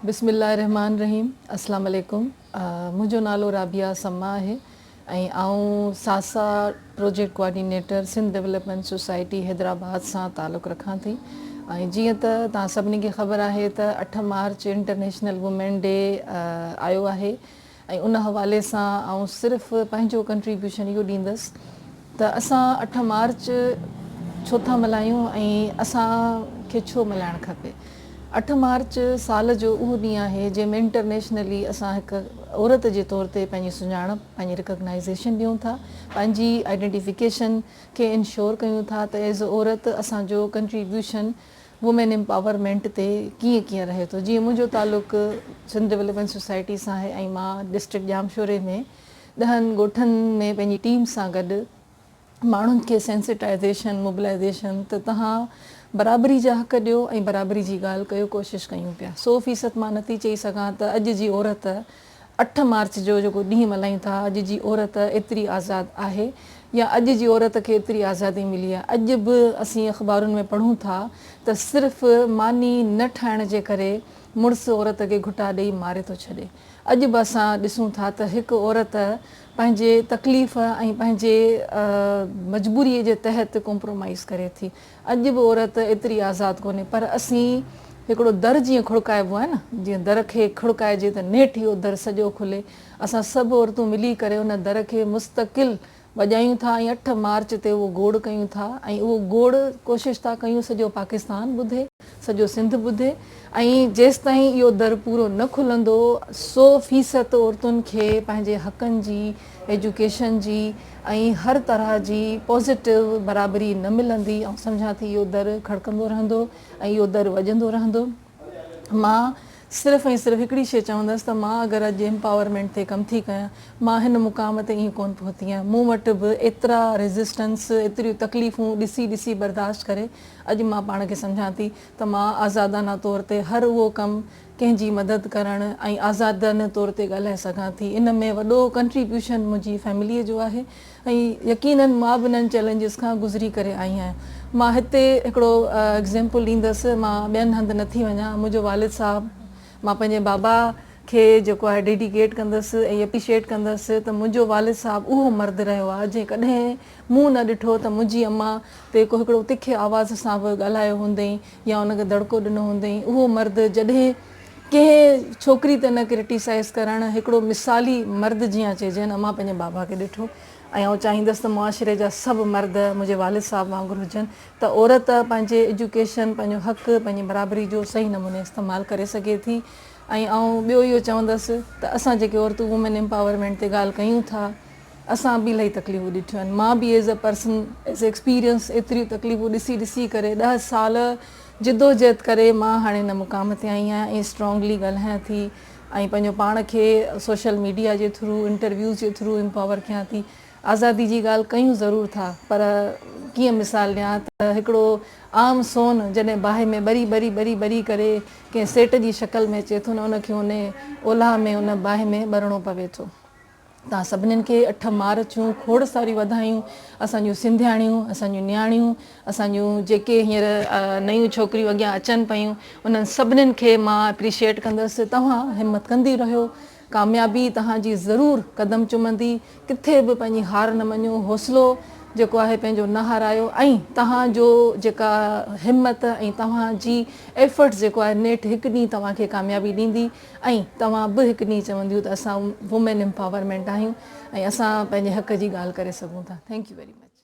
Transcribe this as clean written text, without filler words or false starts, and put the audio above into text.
بسم الله الرحمٰن الرحيم اسلام عليڪم منهنجو نالو رابعه سما آهي ۽ آئون ساسا project coordinator Sindh development society Hyderabad سان تعلق رکان ٿي ۽ جيئن ته توهان سڀني کي خبر آهي ته 8 مارچ انٽرنيشنل وومين ڊي آيو آهي ۽ ان حوالي سان آئون صرف پنهنجو ڪنٽريبيوشن اهو ڏيندس ته اسان 8 مارچ ڇو ٿا ملهايون ۽ اسان کي ڇو ملهائڻ کپي. 8 مارچ سال جو اهو ڏينهن آهي جنهن ۾ انٽرنيشنلي اسان هڪ عورت جي طور تي پنهنجي سڃاڻپ، پنهنجي ريڪگنائيزيشن ڏيون ٿا، پنهنجي آئيڊينٽيفڪيشن کي انشور ڪيون ٿا ته ايز عورت اسان جو ڪنٽريبيوشن وومين امپاورمينٽ تي ڪيئن ڪيئن رهي ٿو. جيئن منهنجو تعلق سنڌ ڊولپمينٽ سوسائٽي سان آهي ۽ مان ڊسٽرڪٽ ڄامشوري ۾ ڏهن ڳوٺن ۾ پنهنجي ٽيم سان گڏ ماڻهن کي سينسيٽائيزيشن، موبلائيزيشن ته توهان برابري جا حق ڏيو ۽ برابري جي ڳالهه ڪيو ڪوشش ڪيون پيا. 100% مان نٿي چئي سگهان ته اڄ جي عورت 8 مارچ جو جيڪو ڏينهن ملهايون ٿا اڄ جي عورت ايتري آزاد آهي يا اڄ جي عورت کي ايتري آزادي ملي آهي. اڄ به اسين اخبارن ۾ پڙهون ٿا ته صرف ماني نه ٺاهڻ جي ڪري مڙس عورت کي گهٽا ڏئي ماري ٿو ڇڏي. اڄ به اسان ڏسون ٿا ته هڪ عورت پنهنجي تڪليف ۽ پنهنجي مجبوريء جي تحت ڪمپرومائيز ڪري ٿي. اڄ به عورت ايتري آزاد ڪونهي پر اسين هڪڙو در جيئن کڙڪائبو آهي نه جيئن در کي کڙڪائجي ته نيٺ اهو در سڄو کلي اسان سڀ عورتون ملي ڪري ان در کي مستقل وڄايون ٿا ۽ 8 مارچ تي اهو گوڙ ڪيون ٿا ۽ اهو گوڙ ڪوشش ٿا ڪيون سڄو پاڪستان ٻڌي، سڄو سنڌ ٻڌي ۽ جيستائين اهو در پورو نه کلندو 100% عورتن کي پنهنجي حقن جي، ايجوڪيشن جي ۽ هر طرح جي پازيٽو برابري نه ملندي. آئون سمجهان ٿي اهو در کڙڪندو رهندو ۽ اهو در وڄندو رهندو. مان صرف ۽ صرف هڪڙي شيء چوندس ته مان اگر اڄ امپاورمينٽ تي ڪم ٿي ڪيان، مان هن مقام تي ائين ڪونه پهتي آهيان. مون وٽ به ايترا ريزسٽنس، ايتريون تڪليفون ڏسي ڏسي برداشت ڪري اڄ مان پاڻ کي سمجهان ٿي ته مان آزادانه طور تي هر اهو ڪم ڪنهن جي مدد ڪرڻ ۽ آزادانه طور تي ڳالهائي سگهان ٿي. ان ۾ وڏو ڪنٽريبيوشن منهنجي فيمليء جو آهي. ۽ يقينن مان به انهن چئلينجز کان گذري ڪري آئي آهيان. مان هتي هڪڙو ايگزيمپل ڏيندس، مان ٻين هنڌ نه ٿي وڃان، منهنجو والد صاحب، مان پنهنجي بابا کي جيڪو آهي ڊيڊيڪيٽ ڪندس ۽ اپريشيٽ ڪندس ته منهنجو والد صاحب اهو مرد رهيو آهي جنهن ڪڏهن مون نه ڏٺو ته منهنجي امان تي ڪو هڪڙو تکي آواز سان به ڳالهايو هوندئين يا ان کي دڙڪو ڏنو هوندئين. اهو مرد جڏهن ڪنهن ڇوڪري تي نه ڪرٽيسائيز ڪرڻ هڪڙو مثالي مرد جيان چئجي نه مان پنهنجي بابا کي ڏٺو ۽ آئون چاهيندس ته معاشري جا سڀ مرد منهنجي والد صاحب وانگر هجن ته عورت پنهنجي ايجوڪيشن پنهنجو حق پنهنجي برابري جو صحيح نموني استعمال ڪري سگهي ٿي ۽ آئون ٻيو اهو چوندس ته اسان جيڪي عورتون وومين امپاورمينٽ تي ڳالهه ڪيون ٿا اسان به الاهي تڪليفون ڏٺيون آهن مان به as a person as experience ايتريون تڪليفون ڏسي ڏسي ڪري 10 سال جدوجهد ڪري مان هاڻي هن مقام تي آئي آهيان ۽ اسٽرانگلي ڳالهايان ٿي ۽ پنهنجو پاڻ کي سوشل ميڊيا جي ٿرو انٽرويوز جي ٿرو امپاور ڪيان ٿي. آزادي جي ڳالهه ڪيون ضرور ٿا پر ڪيئن مثال ڏيان ته هڪڙو عام سون جڏهن باهه ۾ ٻري ٻري ٻري ٻري ڪري ڪنهن سيٽ جي شڪل ۾ اچي ٿو نه ان کي ان اولهه ۾ ان باهه ۾ ٻرڻو پوي ٿو. توهان سڀنين کي 8 مارچ جون کوڙ ساريون واڌايون. اسان جون سنڌياڻيون، اسان جون نياڻيون، اسان جون جيڪي هينئر نيون ڇوڪريون اڳيان اچن پيون انهن سڀنين کي مان اپريشيئيٽ ڪندس. توهان همت ڪندي رهيو، ڪاميابي توهان جي ضرور قدم چمندي. ڪٿي به پنهنجي هار نه مڃو، حوصلو جيڪو آهي پنهنجو نه هارايو ۽ توهان جو جيڪا همت ۽ توهان جي ايفرٽس جيڪو آهي نيٺ هڪ ڏينهن توهان کي ڪاميابي ڏيندي. ۽ توهان به هڪ ڏينهن چونديون ته اسان وومين امپاورمينٽ آهيون ۽ اسان پنهنجي حق جي ڳالهه ڪري سگهون ٿا thank you very much.